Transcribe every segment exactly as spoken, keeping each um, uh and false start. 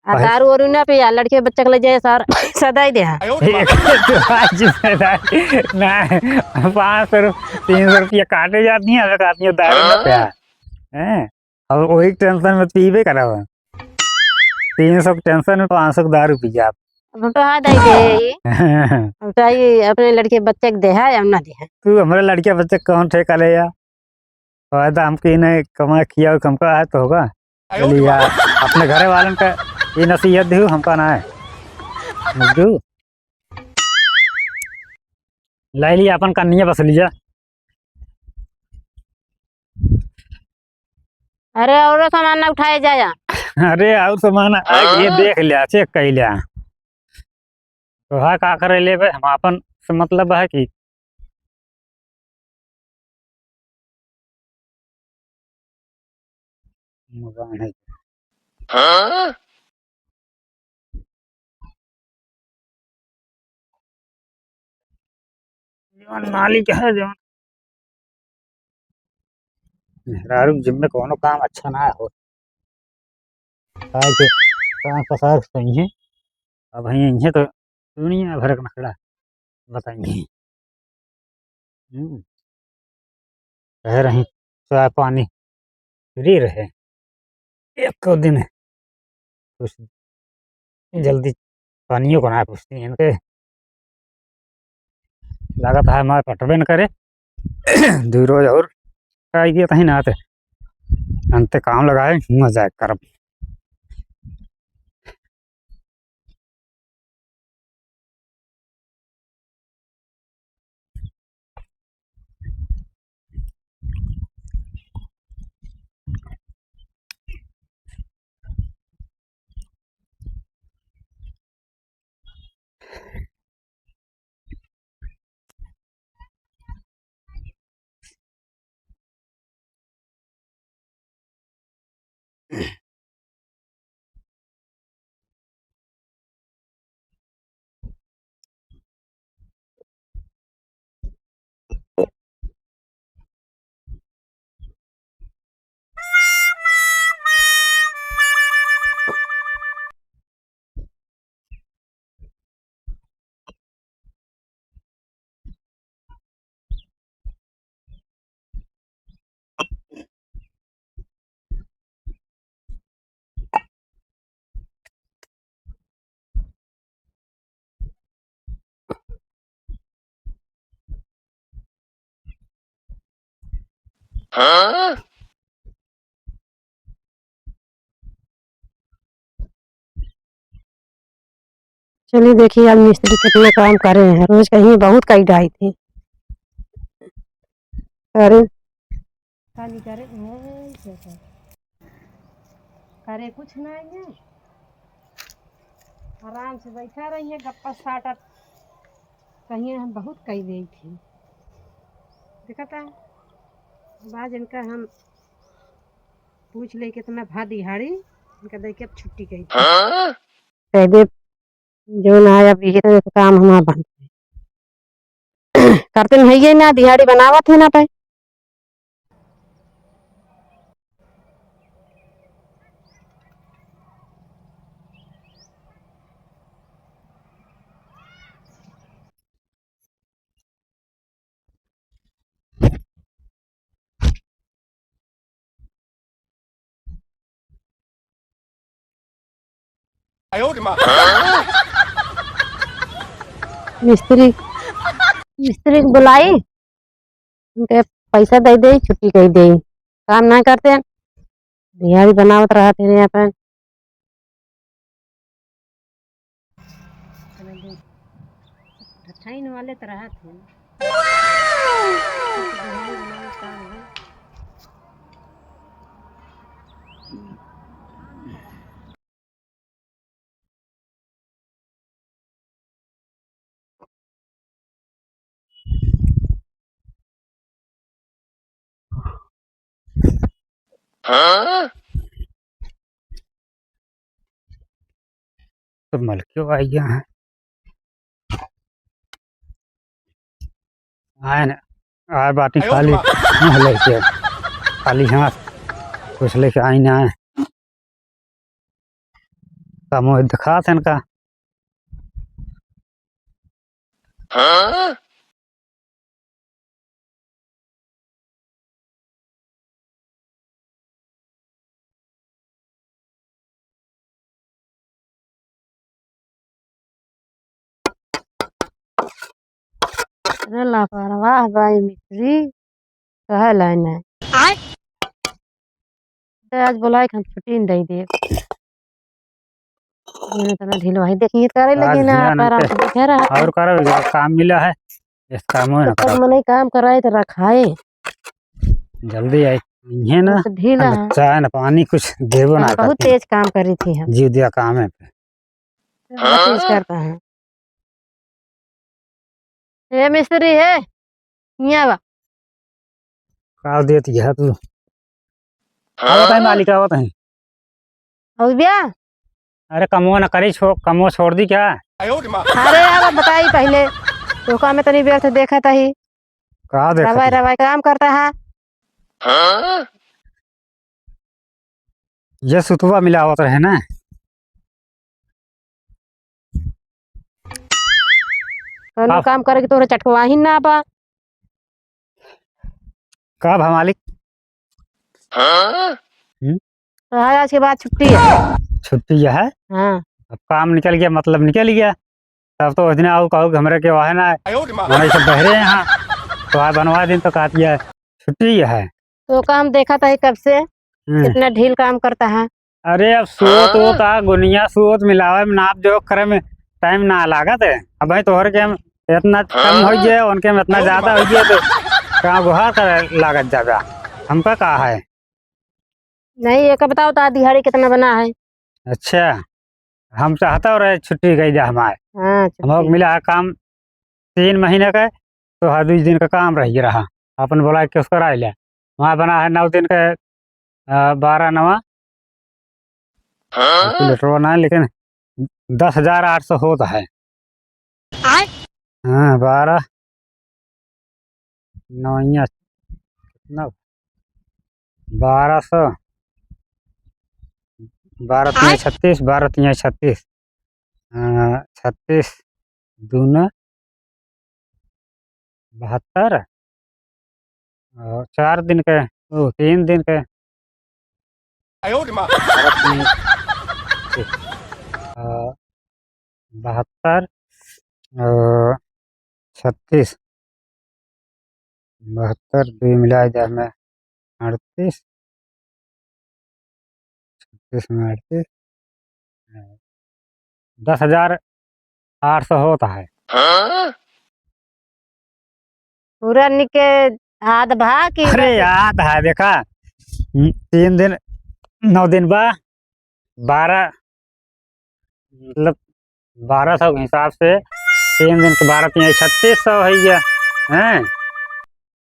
आ, काहे? दारू वारू ना पिया, लड़के बच्चा के ले जाए सर, सदाई दे है। एक तो आज सदाई, ना, पाँच सौ रु-, तीन सौ रुपया काटे जाती है, अगर आदमी दारू ना पिया। हैं? अब वही tension में पीबे करा हुआ। तीन सौ के tension में पाँच सौ के दारू पी जात। अब हम तो हाँ दाई दे ही। हम तो आई अपने लड़के बच्चे के दे है, हम ना दे है। तू हमारे लड़के बच्चे के कौन ठेका ले या? फायदा हमके इन्हें कमा खिया, हमका आए तो होगा। चलिए यार, अपने घरे वालन का ये नसीहत दिहू, हमका ना है। बुझू? लाई लिया अपन कन्निया बस लिया। अरे, औरो सामान ना उठाए जाया। अरे, और सामान आ, ये देख लिया, check कर लिया। तो हाँ, का करे लेबे, हम आपन से मतलब है कि मजा नहीं। हाँ? जौन मालिक है, जौन मेहरारू के जिम्मे कौनो काम अच्छा ना हो। काहे के काम पसार सही है। अब हैं, हैं तो दुनिया भर के नखड़ा बताइए। हम्म। कह रही चाय पानी free रहे। एक दिन कुछ जल्दी पानियों को ना पूछती इनके। लागत है हमारे पटबे न करे। दू रोज और खाई दिया कहीं ना आते। अंते काम लगाए, मजाक करब। हाँ? चलिए देखिए, आज मिस्त्री कितना काम करे हैं, रोज कहीं बहुत कई डाई थी। अरे, खाली करे, ओए, क्या कर-, करे कुछ नहीं है, आराम से बैठा रही है, गप्पा साटत, कहीं हम बहुत कई देई थी। देखा था, अब आज इनका हम पूछ ले कितना भा दिहाड़ी, इनका दे के अब छुट्टी कही। हाँ? कह दे, जो ना आया, अब ये तो काम हमारा बंद है। करते नहीं है ना, दिहाड़ी बनावत है ना पे। मिस्त्री, मिस्त्री के बुलाई, उनके पैसा दे दे, छुट्टी कर दे, काम ना करते, दिहाड़ी बनावत रहत है यहाँ पे। ठठाइन वाले तो रहत हैं। हाँ? तो मलकियो आई गया है। आए ना, आए बाटी खाली मुँह लेके, खाली हाथ, कुछ लेके आई ना है। कमो दिखात है इनका। अरे लापरवाह बा ई मिस्त्री, कहे लाइन है। आय। ते आज बोलाए के हम छुट्टी न दे देब। मैंने तो ना ढीलो है, देखिए करे आज लगी ना, ध्यान आराम पे से बैठे रहा। और करो, जो काम मिला है, इस काम में ना तब तक करो। मनई काम कराए तो रखाए। जल्दी आई, इन्हें ना, तो ढीला ना है। चाय ना पानी कुछ देबो हम ना बहुत करती। तेज काम करी थी हम। जी दिया काम है। बहुत तेज करता है। ए मिस्त्री है, हियाँ बा। का देत यह तू? आवत है मालिक, आवत है। अउबिया? अरे कमवा न करी, छो-, कमवा छोड़ दी क्या? अरे अब बताई पहिले, तोका में तनी व्यर्थ देखत ही। का देखत रवाई ही? रवाई काम करता है। ये सुतवा मिलावत रहे ना। कौनो आप काम करे के तोहरे चटकवाही ना बा। का भा मालिक? हम्म? तो है, आज के बाद छुट्टी है। छुट्टी है? हाँ। अब काम निकल गया, मतलब निकल गया। तब तो उस दिन आओ कहो कि हमरे के वहाँ ना है। आयो रे माँ। हमारे सब बहरे हैं यहाँ। तो आज बनवा दिन तो कहती है, छुट्टी है। तो काम देखा था कब से, हम्म। कितना ढील काम करता है। अरे अब सूत वूत आ, गुनिया सूत मिलावे में, नाप जोख करे में टाइम ना लागत है। अब भाई तोहर के हम इतना कम हो गए, उनके में इतना ज्यादा हो गए, तो गाँव गुहार करे लागत जाबे। हमका का है? नहीं, एक बताओ तो दिहाड़ी कितना बना है? अच्छा, हम चाहता रहे छुट्टी गई जा हमारे। हाँ, हम लोग छुट्टी। मिला है काम तीन महीने का, तो हर बीस दिन का काम रह गया रहा, अपन बुला के उसको कराए ले। वहाँ बना है नौ दिन का, अ, बारह नवा, हाँ? कैलकुलेटर बना है, लेकिन दस हजार आठ सौ होता है। आय? हाँ, बारह नौ या कितना? बारह सौ, बारह तिया आय? छत्तीस, बारह तिया छत्तीस, अ, छत्तीस दूना बहत्तर, और चार दिन के, ओ, तीन दिन के। आयो रे माँ। बारह तिया, अ, बहत्तर, अ, छत्तीस, बहत्तर, दुई मिला जाए में अड़तीस, छत्तीस में अड़तीस, दस हजार आठ सौ होता है। पूरा निके याद भा कि अरे बस याद है, देखा, तीन दिन, नौ दिन बा, बारह, मतलब, बारह सौ के हिसाब से तीन दिन के बारह तिया छत्तीस सौ होइ गया, हैं?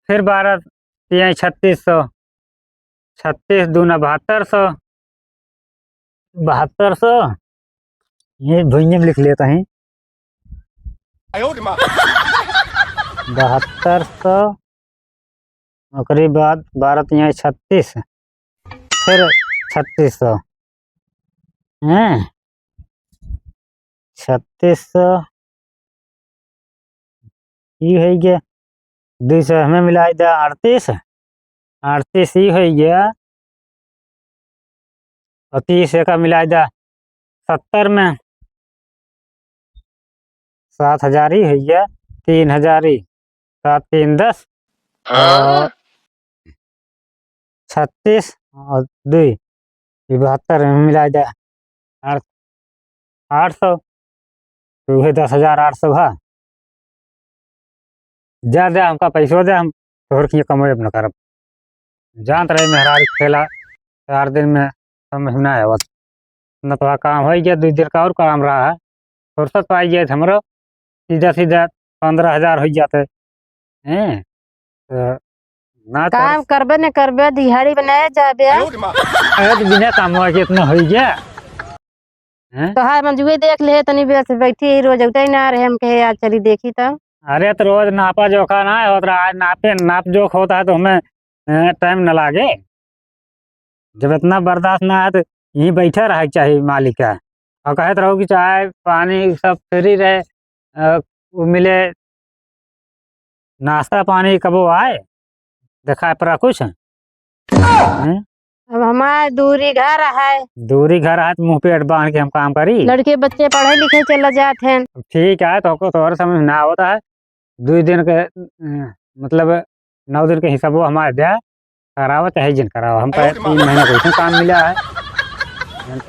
फिर बारह तिया छत्तीस सौ, छत्तीस दूना बहत्तर सौ, बहत्तर सौ, ये भुइयें में लिख लेता ही। आयो रे माँ। बहत्तर सौ, ओकरे बाद बारह तिया छत्तीस, फिर छत्तीस सौ, हैं? छत्तीस सौ, ई होइ गया, दुई सौ हमें मिलाई दा, अड़तीस, अड़तीस ई होइ गया, और तीस एका मिलाई दा, सत्तर में, सात हजार ही होइ गया, तीन हजार ही, सात तीन दस, हाँ? और छत्तीस और दुई, ये बहत्तर में मिला जाए, आठ, आठ सौ, तो वही दस हजार आठ सौ भा। जा दे, हमका पैसो दे, हम तोहर किए कमोए अपना करब। जानत रहे मेहरारू खेला, चार दिन में समझ में ना आवत। न तो काम होइ गया, दुई दिन का और काम रहा है, फुर्सत पाई गया हमरो, सीधा सीधा पन्द्रह हजार होइ जाते। हैं? तो ना कर काम करबे न करबे, दिहाड़ी बनाए जाबे। अरे तो बिना काम के इतना होइ गया। हैं? तो हाय मंजुए देख ले, तनी बेर से बैठी ही, रोज उठे ना रहे, हम कहे आज चली देखी तो। अरे तो रोज नापा जोखा ना होत रहा, आज नापे, नाप जोख होता है तो हमें, हैं, टाइम ना लागे। जब इतना बर्दाश्त ना है तो यहीं बैठे रहे के चाहिए मालिक का। और कहत रहो कि चाय पानी सब फ्री रहे, अ, वो मिले, नाश्ता पानी कबो आए, देखाए पड़ा कुछ? हैं? अब हमार दूरी घर है। दूरी घर है तो मुंह पेट बांध के हम काम करी? लड़के बच्चे पढ़े लिखे चला जात हैं। ठीक है, तो को तोहरे समझ ना होता है। दुई दिन के, अ, मतलब नौ दिन के हिसाबो हमारे द्या, करावा चाहे जिन करावा, हमका तीन महीना के वैसे काम मिला है।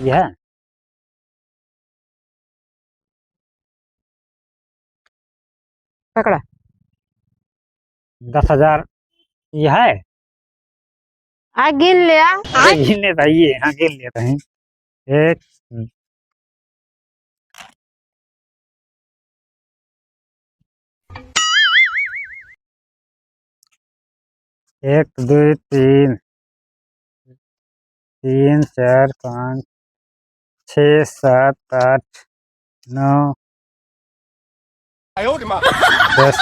यह है। पकड़ा। दस हजार ये है। आ, गिन ले, आ। अरे, गिन लेता ही है, हाँ, गिन लेता है। एक, एक, दुई, तीन, तीन, चार, पाँच, छः, सात, आठ, नौ, दस,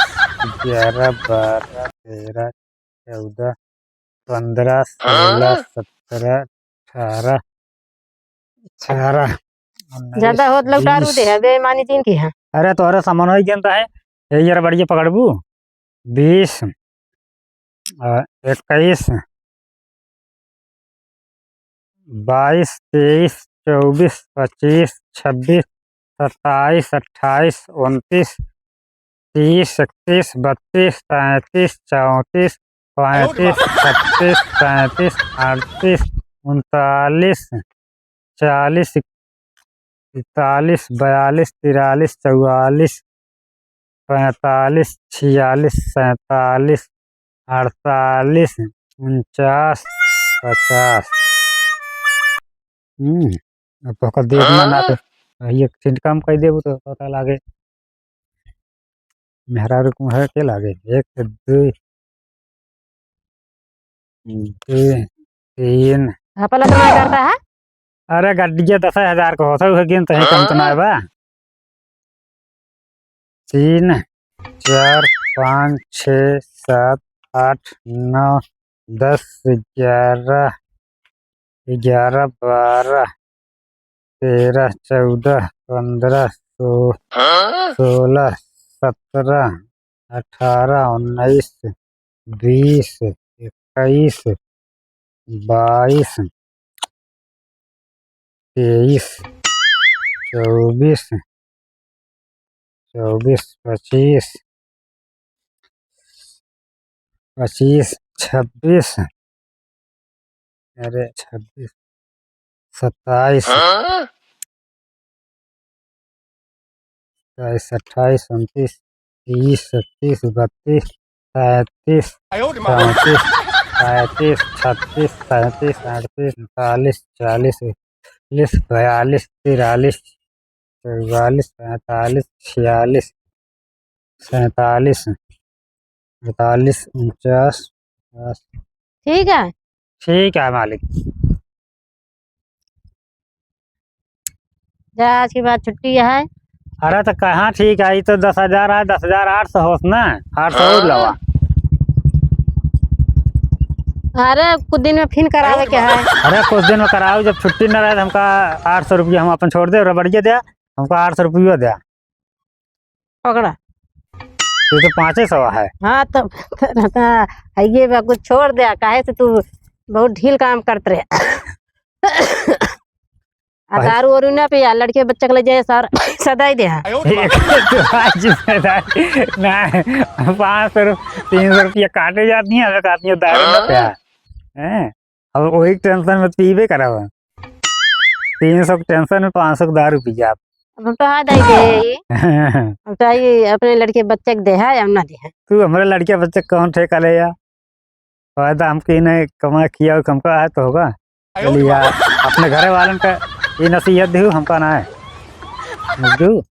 ग्यारह, बारह, तेरह, चौदह, पन्द्रह, सोलह, सत्रह, अठारह, अठारह, उन्नीस, ज्यादा होत लौटारू बीस। दे है, बेईमानी तीन की है। अरे, तोहरे सामान ही गिनता है। ये यार, बढ़िया पकड़बू। बीस, अ, इक्कीस, बाईस, तेईस, चौबीस, पच्चीस, छब्बीस, सत्ताईस, अट्ठाईस, उनतीस, तीस, इकतीस, बत्तीस, तैंतीस, चौंतीस, पैंतीस, छत्तीस, सैंतीस, अड़तीस, उनतालीस, चालीस, इकतालीस, बयालीस, तिरालीस, चौवालीस, पैंतालीस, छियालीस, सैंतालीस, अड़तालीस, उनचास, पचास। हम्म, अब ओकर देख ना, ना तो एक ठिन कम कर देबू तो पता लागे। मेहरारू कुम्हर के लागे? एक, दुई, दुई, तीन। हाँ, पलक ना करता है। अरे, गड्डिया दस हजार का होता है, उहे गिन तो है, कम तो ना बा। तीन, चार, पाँच, छः, सात, आठ, नौ, दस, ग्यारह, ग्यारह, बारह, तेरह, चौदह, पन्द्रह, सो-, सोलह, सत्रह, अठारह, उन्नीस, बीस, इक्कीस, बाईस, तेईस, चौबीस, चौबीस, पच्चीस, पच्चीस, छब्बीस, अरे छब्बीस, सत्ताईस, हाँ? सत्ताईस, अट्ठाईस, उनतीस, तीस, इकतीस, बत्तीस, तैंतीस, आयो रे माँ। चौंतीस, पैंतीस, छत्तीस, सैंतीस, अड़तीस, उनतालीस, चालीस, इकतालीस, बयालीस, तिरालीस, चौवालीस, पैंतालीस, छियालीस, सैंतालीस, अड़तालीस, उनचास, पचास। ठीक है। ठीक है मालिक। जा, आज के बाद छुट्टी है। अरे तो कहाँ ठीक है, ई तो दस हजार है, दस हजार आठ सौ होत ना, आठ सौ और लवा। अरे कुछ दिन में फिर करावे के है। अरे कुछ दिन में कराओ, जब छुट्टी न रहे तो हमका आठ सौ रुपया हम अपन छोड़ दे, रबड़िया दे, हमका आठ सौ रुपया दे। पकड़ा। ये तो पाँचे सौ है। हाँ, तो, तो, तो, ये बा, कुछ छोड़ दे, काहे से तू बहुत ढील काम करत रहे। आ भाई। दारू वारू ना पिया, लड़के बच्चे के ले जाए सर, सदाई दे। एक तो आज सदाई, ना, पाँच सौ रु-, तीन सौ रुपया काटे जाती है, हमें काटती है दारू ना पिया। हैं? अब वही टेंशन में पीबे करा हुआ। तीन सौ के टेंशन में पाँच सौ के दारू पी जाब। अब हम तो हाथ आई दे ही। हम तो आई अपने लड़के बच्चे के दे है, हम ना दे है। तू हमारे लड़के बच्चे के कौन ठेका ले या? फायदा हमके इन्हें कमा किया और हमका है तो होगा। चलिए यार, अपने घरे वालन का ये नसीहत दे, हमका ना है। बुझू?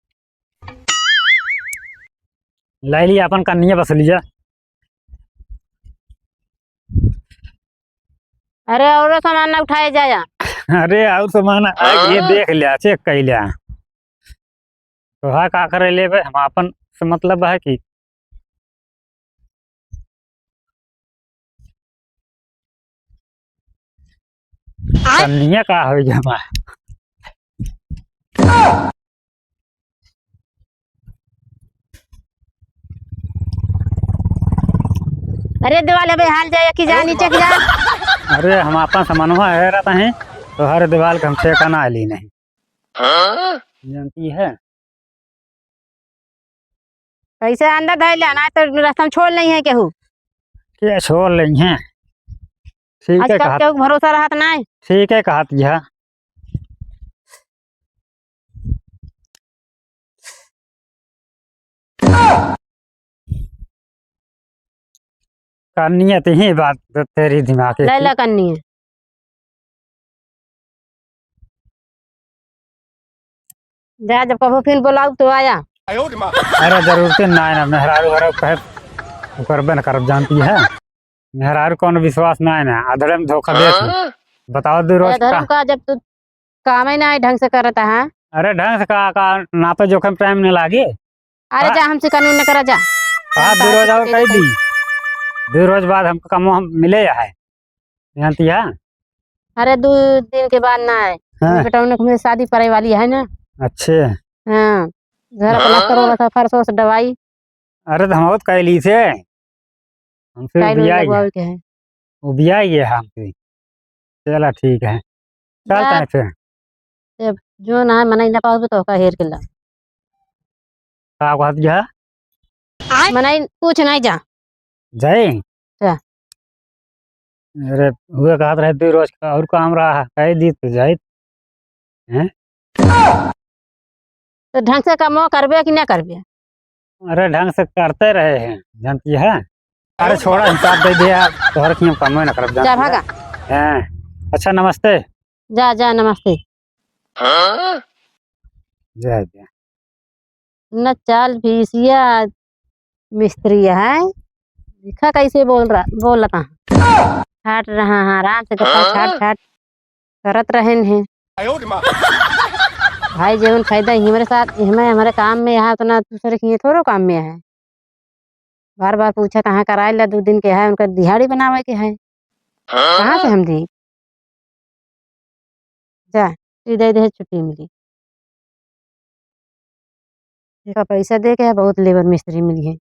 ले लिया अपन कन्निया बस लिया। अरे, औरो सामान ना उठाए जाया। अरे, और सामान आ, ये देख लिया, चेक कर लिया। तो है का करे लेबे, हम आपन से मतलब है कि आय? कन्निया का हो गया हमार? अरे देवाल, अबे हाल जाए कि जा नीचे कि जा। अरे हम आपन समनवा है रहता है, तो हर देवाल के हम ठेका ना ली नहीं। हाँ? जानती है? कैसे अंदर धइले, ना तो रास्ता में छोड़ नहीं है केहू। के छोड़ नहीं है? ठीक है आजकल कहत, केहू के भरोसा रहत नहीं। ठीक है कहत यह। करनी है तो ही बात, तो तेरी दिमाग की। लैला करनी है। जा, जब कबो फिर बोलाऊ तो आया। अरे जरूरते ना है ना, मेहरारू घरा कहे उ करबे न करब, जानती है। मेहरारू कौन विश्वास ना है ना, अधड़े में धोखा देत है। हाँ? बताओ दू रोज अधड़े का। का जब तू कामे ना ढंग से करत है। अरे ढंग से का, का नापे जोखे में टाइम नहीं लागे। अरे हाँ। जा हमसे कानून न करा जा। हाँ, दू रोज और कह दी। दू रोज बाद हमको कमो हम मिले है। जानती है? अरे दू दिन के बाद ना है। हाँ। बेटा उन्हें शादी पड़े वाली है ना। अच्छे। हाँ। घर प्लास्टर वाला था, फर्श वर्श दवाई। अरे तो हम बहुत कह ली थे। हमसे टाइल उबिया लगवावे गया। के है। उबिया गया हमसे। चला ठीक है। चलता जा। है फिर। ए, जो ना है, मनई ना पाओ तो का हेर के ला। का कहत गया? मनई कुछ नहीं जा। जाए? जा। अरे, हुए कहत रहे, दू रोज का और काम रहा है, कह दी तो जाए। हैं? तो ढंग से कमो करबे कि ना करबे? अरे, ढंग से करते रहे हैं, जानती है? अरे, छोड़ा, हिसाब दे दिया, तोहर की हम कमो ना करब, जा जानती है? भागा। हैं? अच्छा, नमस्ते। जा, जा, नमस्ते। हाँ? जा, जा। न चाल भीसिया मिस्त्री है, देखा कैसे बोल रहा, बोलता है। ठाट रहा है, आराम से गप्पा हाँ? ठाट ठाट करत रहन है। आयो रे माँ। भाई, जवन फायदा ही हमरे साथ, हमें, हमारे काम में है, उतना दूसरे के थोड़ो काम में है। बार बार पूछा, कहाँ कराए ला, दो दिन के है, उनका दिहाड़ी बनावे के है। हाँ? कहाँ से हम दी? जा, तू दे दे, छुट्टी मिली। इनका पैसा दे के है, बहुत लेबर मिस्त्री मिली है।